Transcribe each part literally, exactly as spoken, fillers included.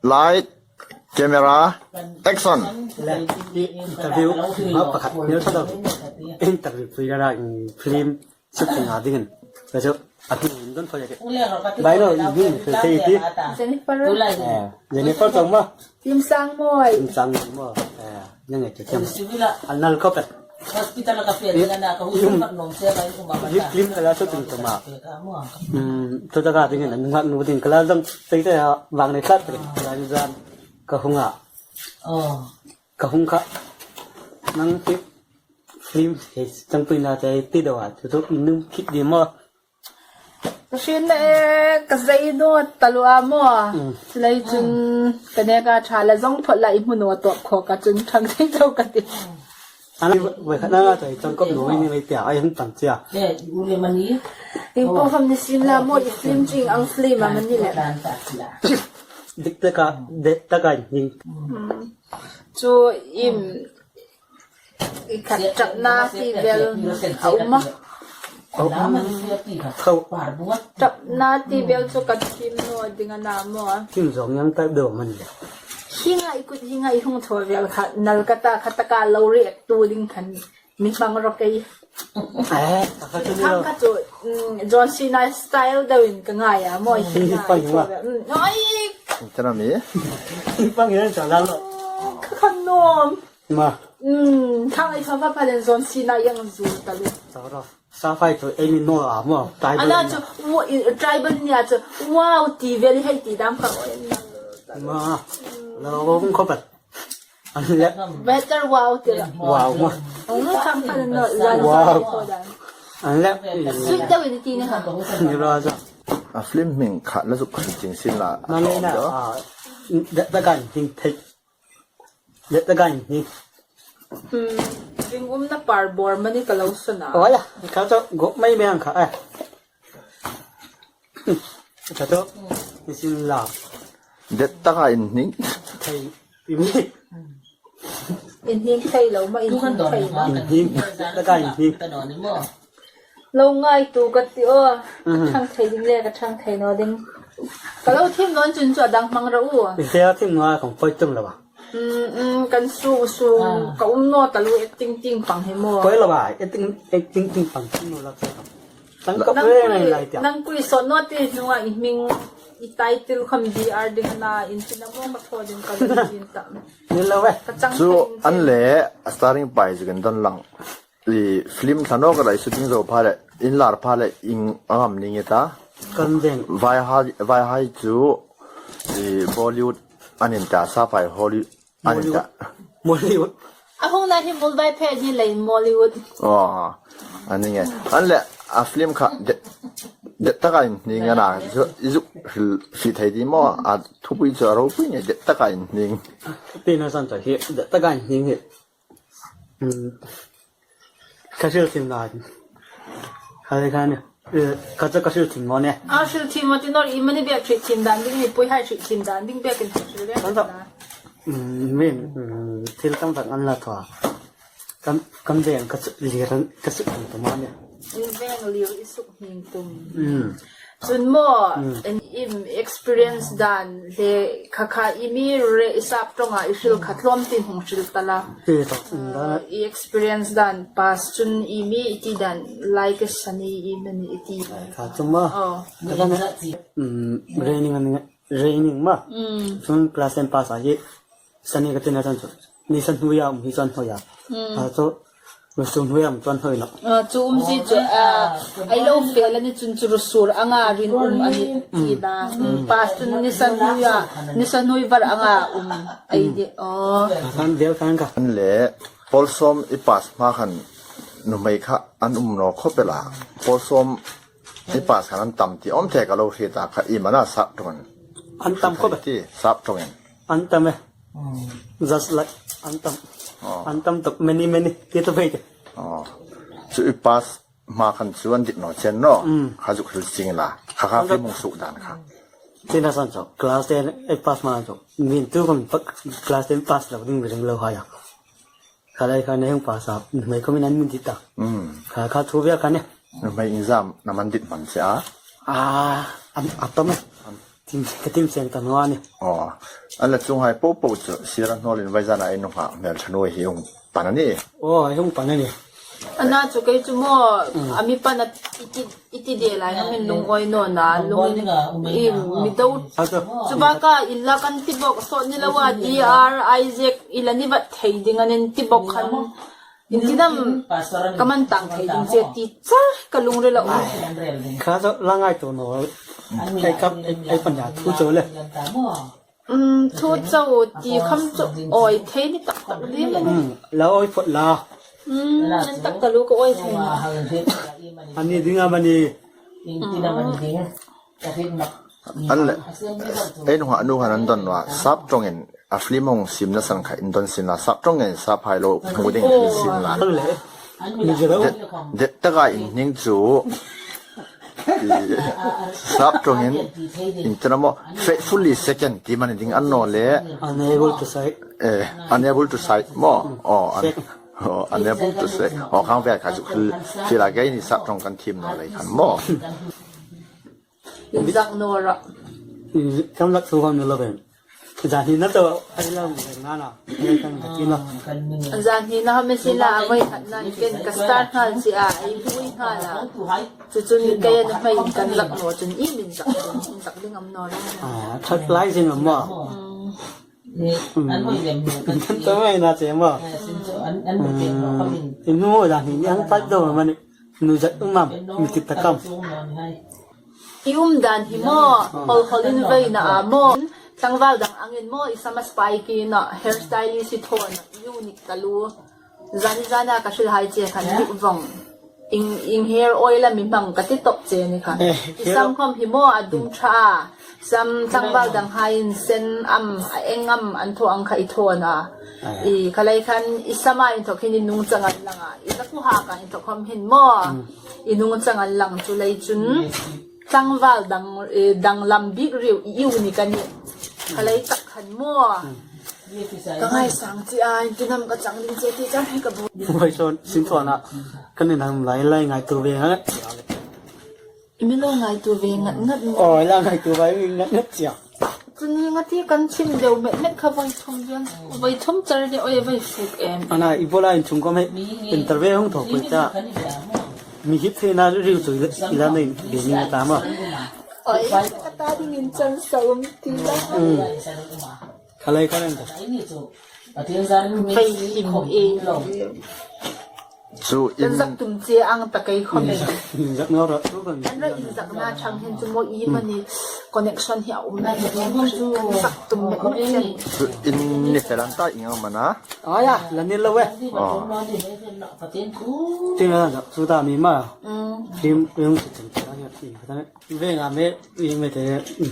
Light, camera, action. Le, interview, ma pakhat, nil sa dau. Interview, pui gara, film, shooting a dingin. Ka chu, a thu in don thoi ke. Bai lo, i ding, thei thei ti. Jennifer. Eh, Jennifer Chawngmawi. Tim Sangmawi. Tim Sangmawi. Eh, nang e, Tim. An nal khop e. Hospital ka fe na ka hu ka nom se ka hu ma. Hi film ka la shooting to ma. Hmm, to ta ka ding na ngak nu ding ka la dang sei ta ya wang ne khat re. Jan jan ka hung a. Oh. Ka hung kha. Nang ti film he chang pui na te ti do a. Tu tu num kit di mo. Ka hrietna e, ka zei naw taluo a maw. Mm. Chuleiin chun ka neka ṭha la zong phot la i hmu naw tawp kha ka chun ṭhang thei lo ka ti. Ani, vai khat na la chai chang kop naw ni mai tia, ai hung tang tia. Eh, u le mani. Eng po kham ni sin la maw, i film ching ang film a mani le. Dik taka, dik taka hin. Mm. Chu im I khat ṭapna ti vel a um a. Tho. Ṭapna ti vel chu ka thiem naw ding a na maw. Thiem zawng yang ta deu man le. Hi nga i kut hi nga i hung thaw vel kha nal ka ta kha taka lo react tu ding khan mi hmang ro kei. Eh, ka kha chu ni Khang lo. Kha chu, mm, John Cena style deuin ka ngai a maw hi nga i thaw vel. Mm, oi. Tana mi. Pang yan sa la lo. Ka khan nawm. Ma. Hmm, thang ei thang ka palen John Cena yang zu ta lu. Sa ra. Sa fai to ei ni no a mo. Tai. Ala chu, wo-, i, tribal ni a chu, wow, ti vel hei ti dam ka. Ma. La wo ko pat. An le. Better wow ti la. Wow ma. Ong thang palen no, la. Wow. An le. Sweet da wi ti ni ha. Ni ra za. A film hming kha la zuk khan ching sin la. Ma le na. A, da, da kan hing thei. Let the guy ni. Hmm, ring um na par bor mani ka lo sona. Oya, ka to go mai me ang kha. Eh. Ka to. Ni sin la. Det taka in hning. Thei. Imi. In hning thei lo ma in hning thei ma. In hning. Det taka in hning. Lo ngai tu ka ti aw. Mhm. Ka ṭhang thei ding le ka ṭhang thei naw ding. Ka lo thiem nawn chun chu a dang hmang ra u. I se a thiem naw a kong poi tum lo ba. Mm, mm, kan su su ka um naw ta lu acting ting pang hi maw. Poi lo ba, acting, acting ting pang thiem naw la se. Tang ka poi nai lai tia. Nang kui so naw ti hnunga i hming i title kham B R ding na in tin a maw ma thaw ding ka ding tin ta. Ni lo we. Ka chang chu thei in an tin. Le starring pai chu kan don lang. I film thla naw ka lai shooting zo pha le, in lar pha le, ing angam ni nge ta. Kan veng. Vaihai, vaihai chu, i Bollywood an in ta, sa fai Hollywood an in ta. Mollywood. A hung na hi Mumbai phe ni lei Mollywood. Oh, an ni nge. An le, a film kha, det, det taka in hning a na, zu, zu, fi thei di maw, a thupui chu a ropui nge, det taka in hning. Pi na san ta hi, det taka in hning hi. Hmm. Ka hril thim dan. Kha le kha ni. Eh, ka chu ka hril thim maw ni. A hril thim maw ti naw i mani bek hril thim dan ding ni pui hai hril thim dan ding bek in hril le. Kan ta. Hmm, min, hmm, thil tam tak an la thaw. Kan, kan veng ka chu lir an, ka chu an ta maw ni. In veng lir i suk hming tum. Hmm. Chun maw, mm, in, in experience dan le kha kha i mi re i sap ṭawnga i hril kha tlawm tin hung hril ta la. Ti tak, mm, dan. Uh, i experience dan past chun i mi i ti dan lai ka sani i mani i ti. Kha chu maw. Oh. Ka dan. Mm, raining an, raining maw. Mm. Chun class ten pass a hi. Sani ka tina chun chu. Ni san hnuoia um hi chuan hnuoia. Hmm. A chu, ruo sun hnuoia um chuan hnuoi lo. A chu um si chu, a, ai lo fel a ni chun chu ruo sur anga rin um a ni ti la. Hmm. Pass chun ni san hnuoia, ni san hnuoi var anga um. Ai ni, aw. Kan vel kan ka. An le, pawl sawm i pass hma khan nuhmei kha an um naw khawp el a. Pawl sawm i pass khan an tam ti awm thei ka lo hriet a kha i mana sap ṭawngin. An tam khawp el. Ti sap ṭawngin. An tam e. Just like an tam. Oh. An tam tak many, many. Ti tak ve te. Oh. Chu i pass hma khan chu an dit naw chen naw. Mm. Kha zuk hril ching la. Kha kha film hung suk dan kha. Tina san chu. Class ten i pass hma chu. Min tu kan pak class ten pass lo ding mi ring lo hai a. Kha lai kha nei hung pass a. Mai ko min an min dit ta. Mm. Kha kha thu ve kha ne. Mai exam na man dit man che a. A, an, a tam e. An Tim, ka tim seng ta naw a nih. Aw. An la chunghai po po chu sir a hnawlin vawisuna ei nunghak hmel ṭha nuoi hi hung pan a nih. Aw, ei hung pan a nih. Ana chu kei chu maw, a mi pan a i ti, i ti de lai, a min lungawi naw na, lung i mi do. Chu baka in la kan ti bok sawt ni lo a, D R, Isaac, i la ni vat thei ding an in ti bok khan. Intinam ka man tang thei ding che ti char ka lungrila um. Kha zo la ngaituo naw. Ei kap, ei, ei pan ya thu chau le. Um, thu chau ti kham chu awi thei ni tak tak ding a nih. Um, la awi phawt la. Um, an tak ka lu ka awi thei. Ani ding a mani. An le, ei nunghak nu khan an don naw a, sap ṭawngin a film hung siemna san kha indon sien la, sap ṭawngin sap hai lo hmu ding hi sien la. An le, mi zero. Det, det taka inhning chu, i, sap ṭawngin intina maw, faithfully second ti mani ding a ni naw le. Unable to say. Eh, unable to say maw. Oh, un-, oh, unable to say. Oh, khang ve kha chu fil, fil a gei ni sap ṭawng kan thiem naw lei khan maw. Inzak naw rawh. Kan lak thu hang ni lo ven. Zan hi na to, ai lo ven na na. Ai kan ka ti lo. Zan hi na ha me si la a voi khat na ken ka star hal si a, ai hui hal a. Chu chu ni kei an mai kan lak naw chun i min zak chun, in zak ding am naw rawh. Ah, khat lai sin am maw. Hmm. An voi lem hnu kan ti. Kan to mai na che maw. Eh, sin chu an, an mu pek naw kha min. Hmm. I nu zan hi ni ang pat do ma ni. Nu zat um am, mi ti ta kam. I um dan hi maw, hol hol in vawisuna a maw. Tlangval dang angin maw, i sam a spike-in a, hairstylist i thaw a, unique taluo. Zani zana ka hril hai che khan dik vong. Eng, eng hair oil a mi hmang ka ti tawp che ni kha. Eh, i sam khom hi maw a dum ṭha a. Sam tlangval dang haiin sen am, a eng am, an thaw ang kha i thaw a. Ah. I kha lai khan i sam a inthawk hin i nungchang an lang a. I la ku ha ka inthawk khom hin maw. Hmm. I nungchang an lang chu lei chun. Tlangval dang, eh, danglam bik riu i unique a nih. Kha lai tak khan maw. Hmm. Ka ngaisang che a, intinam ka chang ding che ti chang hi ka bu. Vai son, sin son a. Kan inham lai lai ngaituo ve ngat. I mi lo ngaituo ve ngat ngat. Oh, la ngaituo ve ngat ngat che a. Chu ni nga ti kan chim deu met met kha voi thum vian. Voi thum char ni oi voi fuk em. Ana, i bola in chung kom he. Interview hung thaw pui ta. Mi hip thei na riu chu i la nei be ni ta ma. Oi, ka ta ding in chan sa um ti la. Hmm. Kha lai kha lai ta. Fei him e. Chu in zak tum che ang ta kei khom e. Zak naw rawh, chu kan. An ra in zak na chang hin chu maw i mani connection hi a um na chu zak tum me. Chu in ni fel an ta ing ang mana. Aya, la ni lo we. Oh. Tin a zak chu ta mi ma. Mm. Rim, rim chu chen ta ni ti ta ni. Ve nga me, i me te,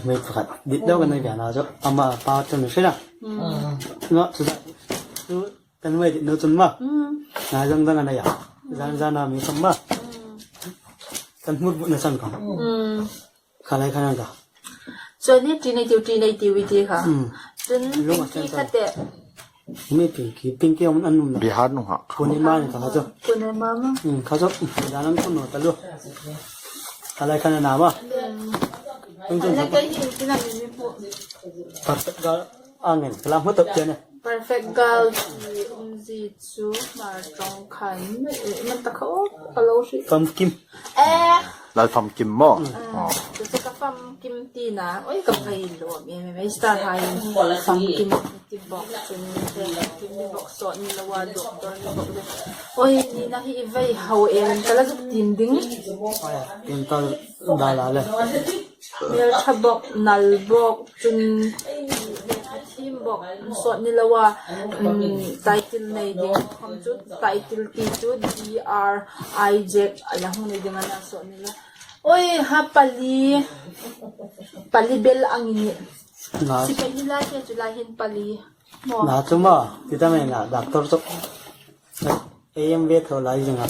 me pakhat. Dit dau kan nei ve na zo. Ama pa chu ni sina. Mm. Nga chu ta. Chu kan mai dit no chun ma. Mm. Na zang zang ana ya. Zang zang na mi sam ma. Mm. Kan hmur bu na san ka. Mm. Kha lai kha na ka. Chu ni ti nei tiu, ti nei tiu i ti kha. Mm. Chun lo ma ti san kha ka. Te. Mi Pinky, Pinky um an um na. Bihar nunghak. Pune ma ni ka zo. Pune ma ma. Hmm, ka zo. Danan kun no ta lo. Kha lai kha na ma. Hmm. Tung tung. Ana ka hi tina mi mi pu. Perfect girl ang en. Kalam ho top tiene. Perfect girl ti um zi chu ma tong khan. Eh, man ta kha o, ka lo si. Pumpkin. Eh. Lal Famkim maw? Mm. Oh. Chu chu ka Famkim tina. Oi, ka vai lo. Me, me, me, star hai. Famkim ti bok chun. Famkim ti bok sawt ni lo a, doctor ni bok le. Oi, ni na hi vai hau em. Ka la zuk tin ding. Tin tal da la le. Hmelṭha bok, nal bok, chun thim bok, sawt ni lo a, um, title nei ding khom chu, title ti chu D R I Z a la hung nei ding a na sawt ni lo. Oi, ha pali, pali bel ang i ni. Na. Sipai ni la che chu la hin pali. Mo. Na chu ma, ti ta me na, doctor chu. A M ve tho lai zing a.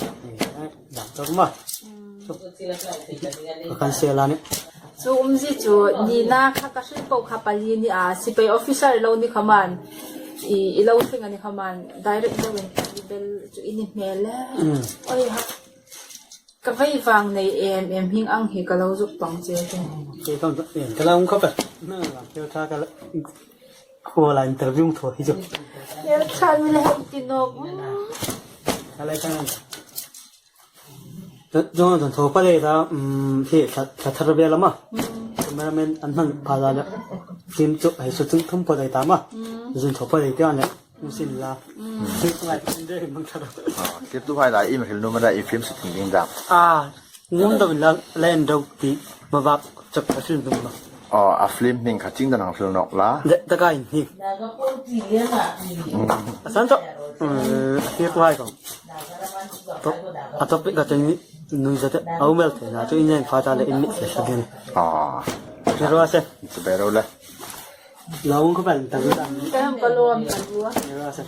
Doctor ma. Ka kan se la ni. Chu um zi chu ni na kha ka hril po kha pali ni a, sipai officer lo ni kha man. I, i lo thing a ni kha man. Direct lo in pali bel chu i ni hmel e. Mm. Oi ha. Ka vei vang nei em em hieng ang hi ka lo zuk pang che te. Ke kam to em ka lo khop a. Na la ke tha ka la. Ko la interview tho hi chu. Ke tha mi le hei ti nok. Ka lai ka. Zong zong tho pa le ta um hi tha tha thar be la ma. Cameraman an hmang pha la le. Film chu hei su chung thum pa le ta ma. Zong tho pa le ti an le. Sin la. Sin la, sin de mang thar. Ah, ke tu hai la i mi hril nuom a, i film shooting ding dam. Ah, ngum dam la, len dau ti, ma bak chak ka hril nuom ma. Oh, a film hming kha ching dan hang hril nawk la. De, ta kai ni. A san to. Mm, a ti tu hai ko. To, a topic ka cheng ni, nui za te, au mel te, na chu in yen fa ta le in mi se sa den. Ah. Ni ro se. Chu be ro le. Lo ko ban ta. Ka lo am ta. Ni ro se.